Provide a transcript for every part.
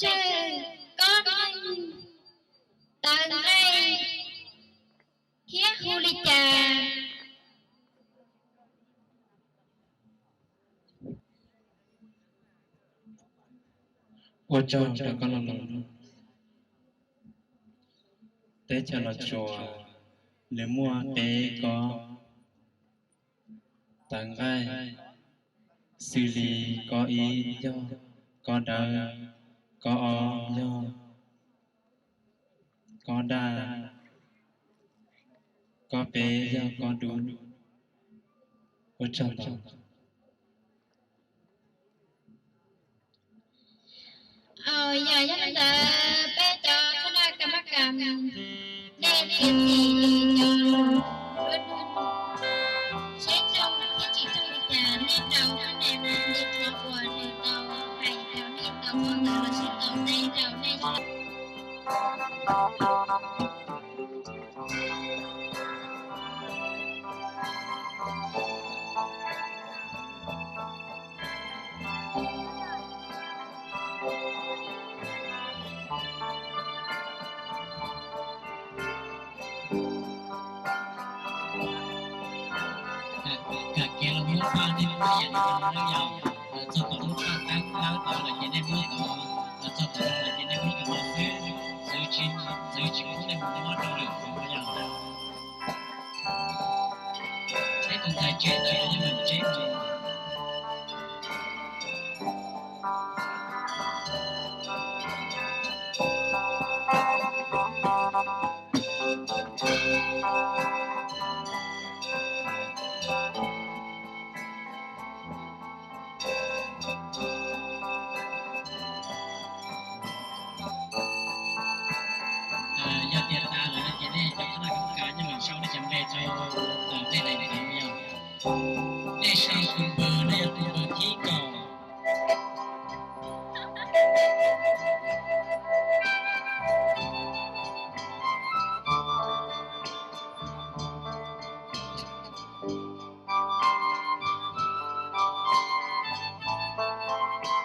tsawg, koj neeg tawv nqaij thiab hu li cas? Ua tsaug rau koj los lus. Teb chaws Los Tsuas, nws muaj peb kob tawv nqaij, xws li kob ib yog kob dawb, kob ob yog kob daj, kob peb yog kob dub. Ua tsaug ntau. Yog li ntawd peb cov khab naj kam mab kam, nej txiav txim li cov lus duab dub, seb zoo thiab tsis zoo li cas nej rau kab naj mus li qhov uas nws tau hais rau nej tau paub ntawd lossis tau teb rau nej. Kam kiav los muab paj nej muab yam li no na yom. Txog tom lub paj tab lawm tod los ces nej muab tod, txog tom no los ces nej muab cov no xwb, txwv tsis, txwv tsis pub nej mus muab rau lwm qhov yom. Peb tus ntxhais tseb ntawd yeej meem tseb mus. Yog tias tas lawm no ces nej cov khab naj khab kas nyob los sau nej cov npe rau tom tej daim ntawv yog. Nej sau tus npawg no yog tus npawg thib kaum.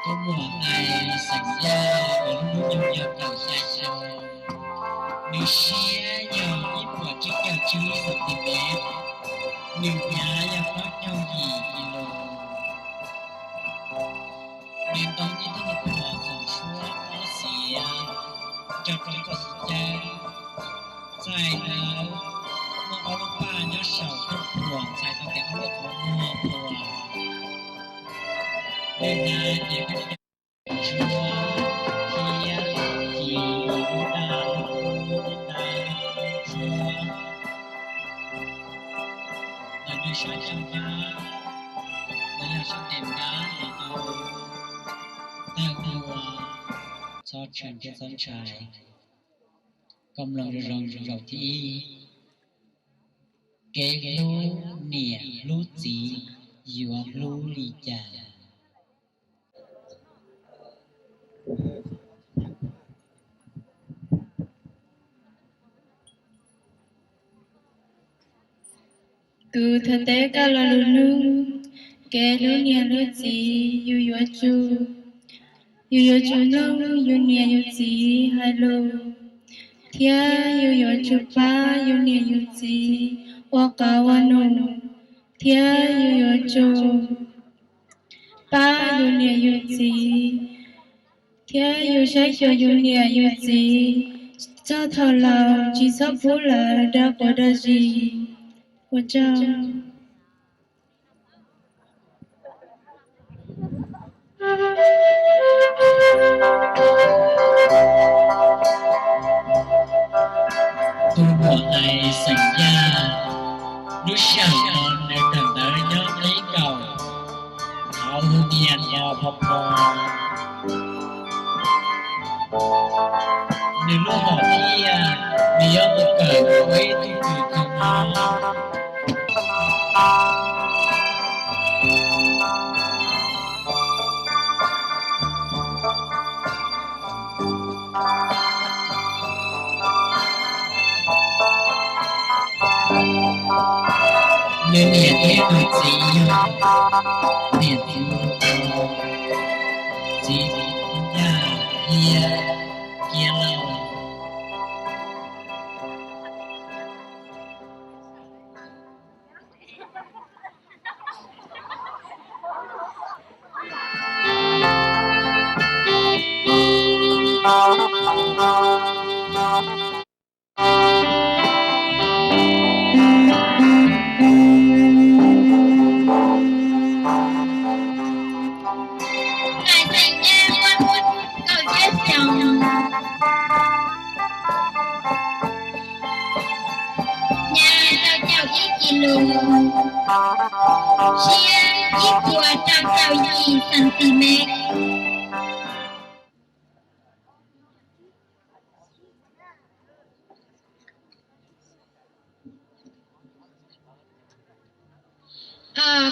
Tus muam Ais xeem Yaj uas lub hnub nyoog yog kaum xya xyoo, nws siab yog ib puas tsib caug tsib centimeter, nws hnyav yog plaub caug yim kis lus. Nws ntoo ib tug pluas txoom suab ob xiav nrog rau txoj xub cawb. Txais ntawd muaj ob lub paj nyob saum tus pluas, txhais tau tias ob lub qhov muag pluas. Nws hnav ces ntsuab thiab ci lub daj lub dab ntsuab. Ntawm nws sab caj npab, los yog sab tes npab los tau tag nrho. Txhob tshwm thiab txhob ntshai. Koj mloog zoo zoo zaum thib ib. Kev hlub niam hlub txiv yuav hlub li cas? Kuv thov teb koj lo lus nug, kev hlub niam hlub txiv yus yuav tsum, yus yuav tsum mloog yus niam yus txiv hais lus, thiab yus yuav tsum pab yus niam yus txiv ua qauv ua num, thiab yus yuav tsum pab yus niam yus txiv, thiab yus saib xyuas yus niam yus txiv txog thaum laus, tsis txhob pub lawv dag quav dag zis. Ua tsaug. Tus muam Ais xeem Yaj, lub sij hawm no nws kawm ntawv nyob qib kaum, hauv hu nias no pho pho. Nws lub hom phiaj, nws yuav mus kawm ua ib tug kws kawg mob. Nws niam thiab nws txiv yog niam txiv, txiv Yaj Hiab, lus, siab ib puas rau caum yim xantimet.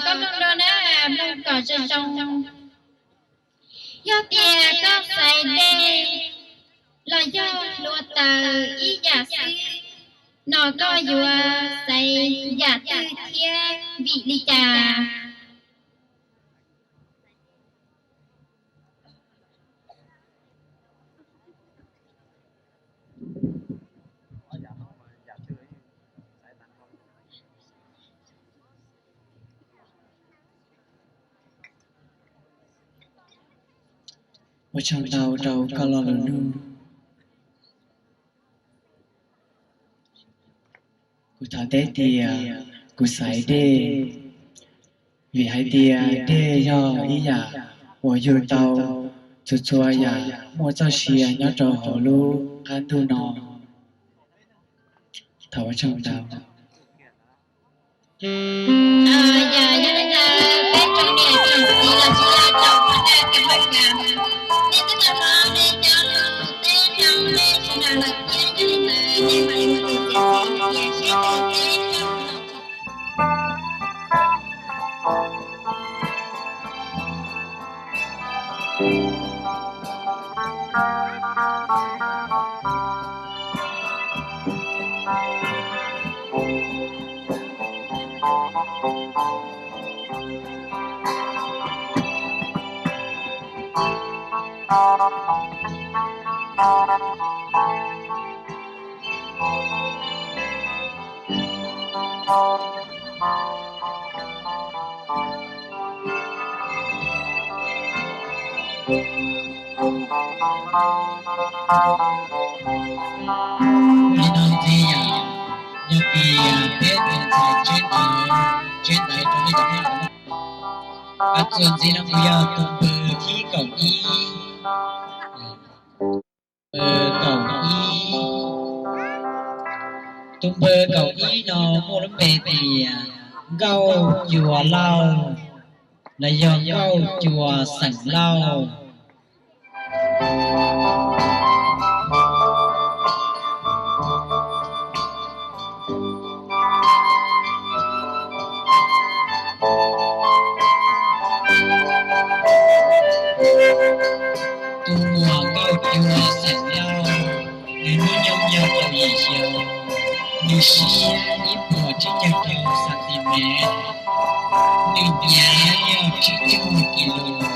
Koj mloog dua na, mloog kom zoo zoo. Yog tias koj xaiv dej los yog hlua taws ib yam xwb no, koj yuav xaiv yam twg thiab vim li cas? Ua tsaug ntau rau koj lo lus nug. Kuv thov teb tias kuv xaiv dej, vim hais tias dej yog ib yam uas yug tau txhua txhua yam muaj txoj sia nyob rau hauv lub qab ntuj no. Thov ua tsaug ntau. Yog li ntawd peb tsoom niam tsoom txiv los tsis yog tsoom phooj ywg, nej twb tau hnov nej cov lus teb rau nej sawv daws lawm thiab, yog li ntawd nej mam li mus txiav txim hais tias seb tus teb rau Li no ntxiv yog, yog tias peb tus ntxhais tseb ntawv, tseb ntawv rau nej cov phooj ywg. Txuas ntxiv no kuv yog tus npawg thib kaum ib. Npawg kaum ib. Tus npawg kaum ib no muaj lub npe tias Nkauj Cua Lauj, los yog Nkauj Cua xeem Lauj. Tus muam Nkauj Cua xeem Lauj, nws hnub nyoog yog kaum yim xyoo, nws siab ib puas tsib caug rau xantimet, nws hnav yog tsib caug kis lus.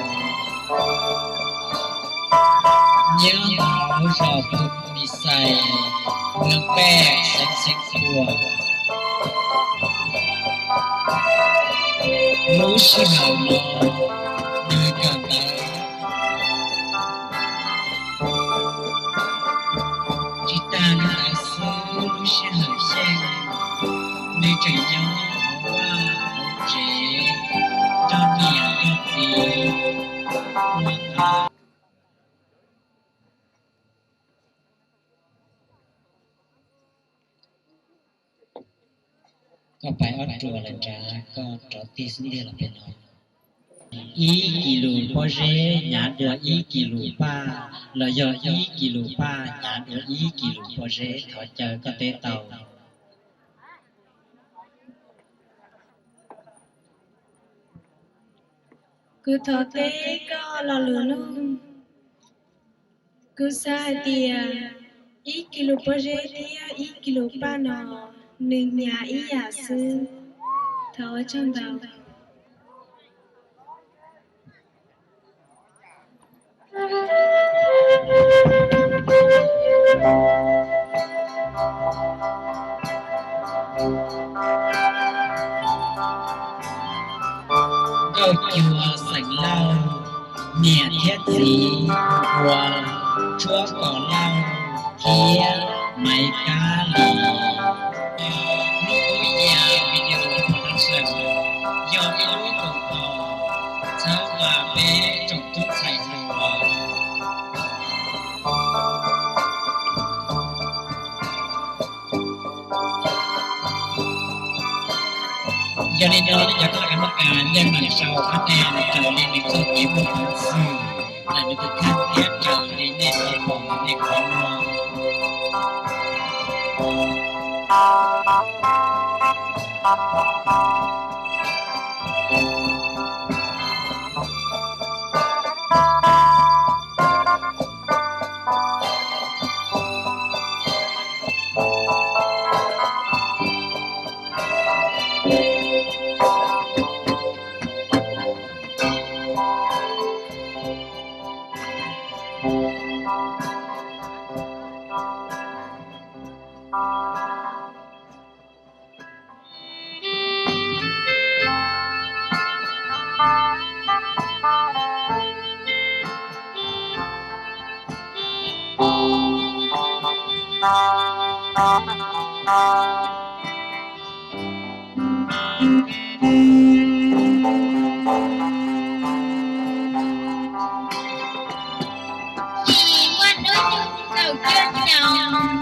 Nyob hauv zos Phu Mis Xais, Luam Pej, xeev Xeev Khuam. Lub sij hawm no nws kawm ntawv. Tsis tag li ntawd xwb, lub sij hawm xyeej nws tseem nyob hauv vaj hauv tsev, nrog niam nrog txiv ua qhov. Koj pais ob ruam lawm nrad, koj rov tig xub ntiag los pem no. Ib kis lus pob zeb hnav dua ib kis lus paj, los yog ib kis lus paj hnav dua ib kis lus pob zeb, thov caw koj teb tau. Kuv thov teb koj lo lus nug. Kuv xav hais tias ib kis lus pob zeb thiab ib kis lus paj no nws hnav ib yam xwb. Thov ua tsaug ntau. Nkauj Cua xeem Lauj, niam thiab txiv hu ua Tshuab Kos Lauj thiab Maiv Kab Lis. Lub kub ya video production yog ib lub koom haum txhawb nqa peb tsoom tub ntxhais hluas. Yog li no nej cov koj muab ka yeej meem sau qhab tes raws li nws txoj kev muaj peev xwm, ntawm nws tus kheej thiab raws li nej tau pom nej qhov muag. Yim muaj hnub nyoog kaum cuaj xyoos,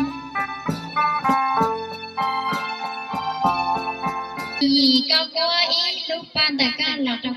Yim koj muab ib lub paj ntawm koj los rau